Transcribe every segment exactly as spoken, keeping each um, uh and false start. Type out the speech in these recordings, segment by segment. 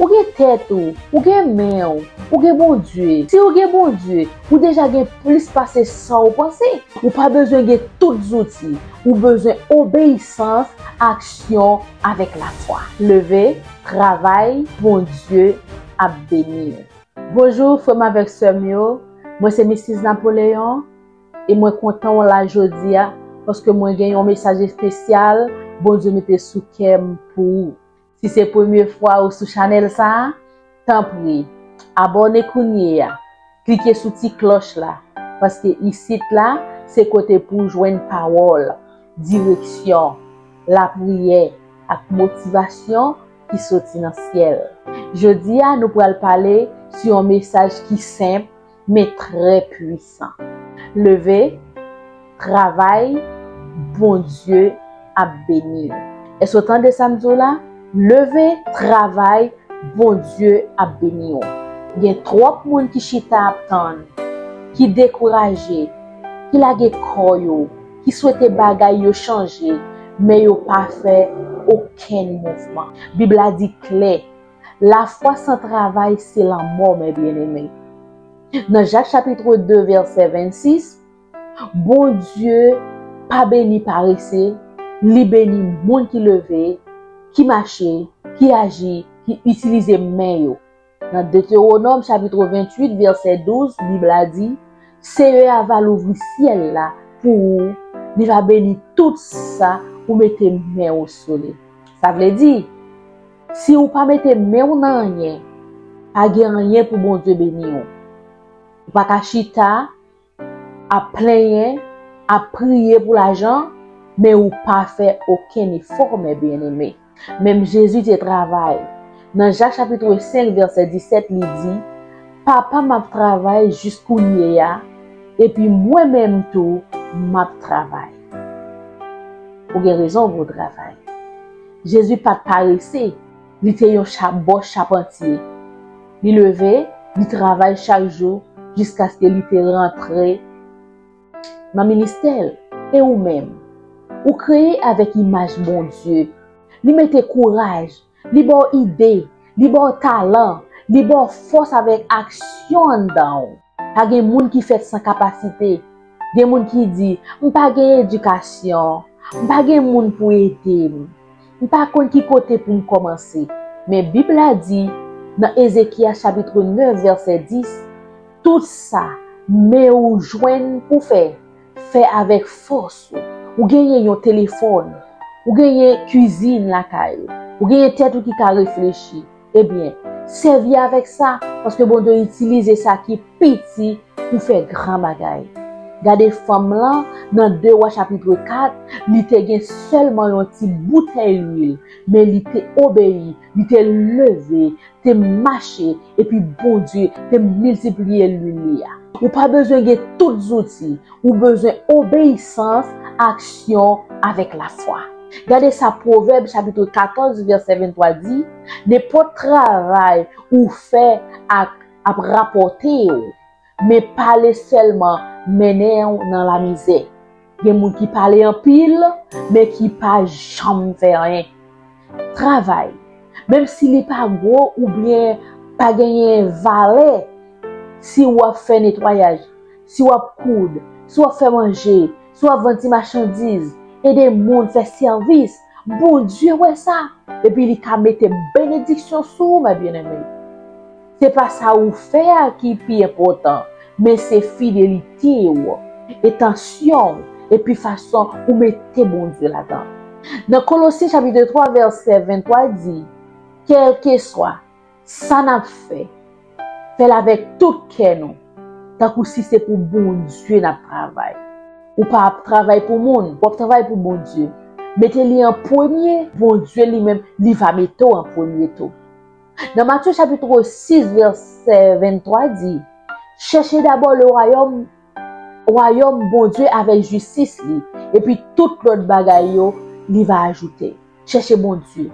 Ou gen tèt ou, ou gen men w, ou gen Bondye. Si ou gen Bondye, ou deja gen plis pase sa ou panse. Ou pa bezwen gen tout zouti, ou bezwen obeyisans, aksyon avèk lafwa. Leve, travay, Bondye ap beni w. Bonjou, frè m avèk sè m yo. Mwen se Mistis Napoleon e mwen kontan w la jodi a paske mwen gen yon mesaj espesyal Bondye mete sou kè m pou ou. Si se premye fwa ou sou chanèl sa a, tanpri, abòne kounye a. Klike sou ti klòch la, paske isit la, se kote pou w jwenn pawòl, direksyon, lapriyè ak motivasyon ki soti nan syèl. Jodi a, nou pral pale sou yon mesaj ki senp, men trè pwisan. Leve, travay, Bondye ap beni w. Èske w tande sa m di w la? Leve, travay, Bondye ap beni w. Gen twòp moun ki chita ap tann, ki dekouraje, ki lage kò yo, ki swete bagay yo chanje, men yo pa fè okenn mouvman. Bib la di klè, lafwa san travay se lanmò, men byeneme. Nan Jak chapit de vèsè vennsis, Bondye pa beni parese, li beni moun ki leve, ki mache, ki aji, ki itilize men yo. Nan Detewonòm chapit venntuit vèsè douz, Bib la di, Seyè a va louvri syèl la pou ou, li va beni tout sa ou mete men w sou li. Sa vle di, si ou pa mete men w nan anyen, pa gen anyen pou Bondye beni w. Ou pa ka chita ap plenyen, ap priye pou lajan, men ou pa fè okenn efò, men byeneme. Menm Jezi te travay. Nan Jak chapit senk vèsè disèt, li di, Papa m ap travay jis kounye a, epi mwen menm tou, m ap travay. Ou gen rezon pou w travay. Jezi pa t parese, li te yon cha-, bòs chapantye. Li leve, li travay chak jou, jiskaske li te rantre nan ministè l. E ou menm? Ou kreye avèk imaj Bondye. Li mete kouraj, li ba w ide, li ba w talan, li ba w fòs avèk aksyon anndan w. Pa gen moun ki fèt san kapasite. Gen moun ki di, "M pa gen edikasyon, m pa gen moun pou ede m, m pa konn ki kote pou m kòmanse." Men Bib la di, nan Ezekyas chapit nèf, vèsè dis, Tout sa men w jwenn pou fè, fè avèk fòs ou. Ou genyen yon telefòn, ou genyen kwizin lakay ou, ou genyen tèt ou ki ka reflechi. Ebyen, sèvi avèk sa, paske Bondye itilize sa ki piti pou fè gran bagay. Gade fanm lan nan de Wa chapit kat, li te gen sèlman yon ti boutèy lwil, men li te obeyi, li te leve, te mache, epi Bondye te miltipliye lwil li a. Ou pa bezwen gen tout zouti, ou bezwen obeyisans, aksyon avèk lafwa. Gade sa Pwovèb chapit katòz vèsè venntwa di, Nenpòt travay ou fè ak ap rapòte w, men pale sèlman mennen w nan lamizè. Gen moun ki pale anpil, men ki pa janm fè anyen. Travay, menm si li pa gwo oubyen pa genyen valè, si w ap fè netwayaj, si w ap koud, si w ap fè manje, si w ap vann ti machandiz, ede moun, fè sèvis, Bondye wè sa, epi li ka mete benediksyon sou ou, men byeneme. Se pa sa ou fè a ki pi enpòtan, men se fidelite w, entansyon w, epi fason ou mete Bondye ladan. Nan Kolosyen chapit twa vèsè venntwa di, Kèlkeswa sa n ap fè, fè l avèk tout kè nou, tankou si se pou Bondye n ap travay. Ou pa ap travay pou moun, w ap travay pou Bondye. Mete li an premye, Bondye li menm, li va mete w an premye tou. Nan Matye chapit sis vèsè venntwa di, Chèche dabò le wayòm, wayòm Bondye avèk jistis li, epi tout lòt bagay yo, li va ajoute. Chèche Bondye.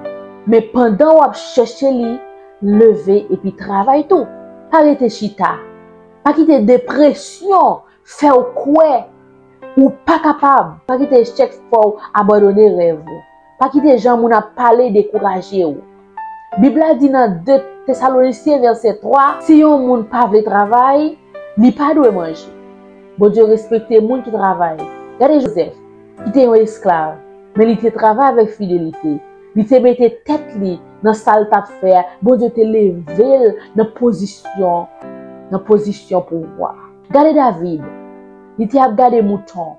Men pandan w ap chèche li, leve epi travay tou. Pa rete chita. Pa kite depresyon fè w kwè ou pa kapab. Pa kite echèk fè w abandone rèv ou. Pa kite jan moun ap pale dekouraje w. Bib la di nan de Tesalonisyen vèsè twa, si yon moun pa vle travay, li pa dwe manje. Bondye respekte moun ki travay. Gade Jozèf, ki te yon esklav, men li te travay avèk fidelite. Li te mete tèt li nan sa l t ap fè a. Bondye te leve l nan pozisyon, nan pozisyon pouvwa. Gade David, li te ap gade mouton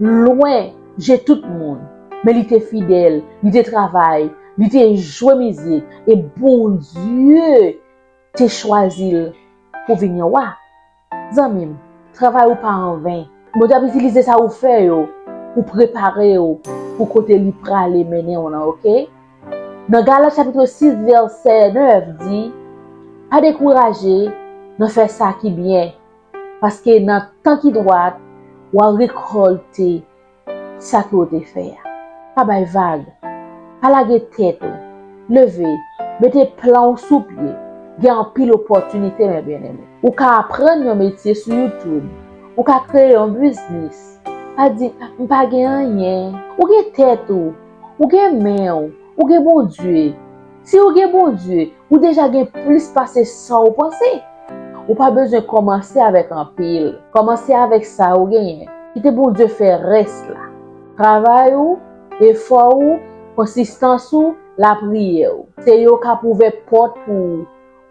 lwen je tout moun, men li te fidèl, li te travay, li te jwe mizik, e Bondye te chwazi l pou vin yon wa. Zanmi m, travay ou pa anven. Bondye ap itilize sa ou fè yo pou prepare w pou kote li prale mennen w nan, oke? Nan Galat chapit sis vèsè nèf di, pa dekouraje nan fè sa ki byen, paske nan tan ki dwat, w a rekòlte sa ke w te fè a. Pa bay vag. Pa lage tèt ou. Leve. Mete plan w sou pye. Gen anpil opòtinite, men byeneme. Ou ka aprann yon metye sou YouTube. Ou ka kreye yon biznis. Pa di, "M pa gen anyen." Ou gen tèt ou. Ou gen men w. Ou gen Bondye. Si ou gen Bondye, ou deja gen plis pase sa ou panse. Ou pa bezwen kòmanse avèk anpil. Kòmanse avèk sa ou genyen. Kite Bondye fè rès la. Travay ou, efò ou, konsistans ou, lapriyè ou. Se yo k ap ouvè pòt pou ou.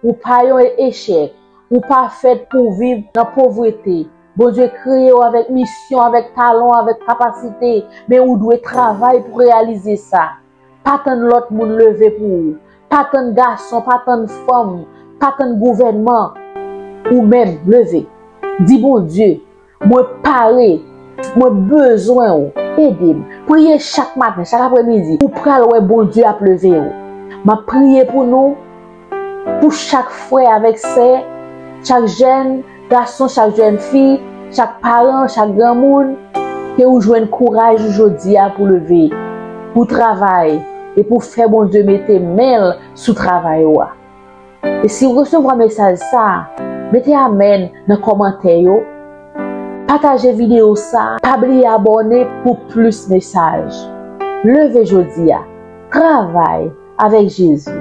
Ou pa yon echèk. Ou pa fèt pou w viv nan povrete. Bondye kreye w avèk misyon, avèk talon, avèk kapasite. Men ou dwe travay pou reyalize sa. Pa tann lòt moun leve pou ou. Pa tann gason, pa tann fanm, pa tann gouvènman. Ou menm, leve. Di Bondye, "Mwen pare, mwen bezwen w, ede m." Priye chak maten, chak apremidi. Ou pral wè Bondye ap leve w. M ap priye pou nou, pou chak frè avèk sè, chak jèn gason, chak jèn fi, chak paran, chak granmoun, ke ou jwenn kouraj ou jodi a pou leve, pou travay, e pou fè Bondye mete men l sou travay ou a. E si w resevwa mesaj sa a, mete amèn nan kòmantè yo, pataje videyo sa a, pa bliye abòne pou plis mesaj. Leve jodi a, travay avèk Jezi,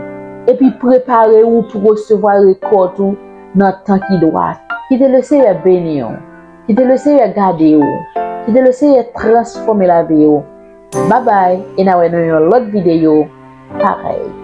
epi prepare w pou resevwa rekòt ou nan tan ki dwat. Kite Lesenyè beni w. Kite Lesenyè gade w. Kite Lesenyè transfòme lavi w. Babay, e n a wè nan yon lòt videyo parèy.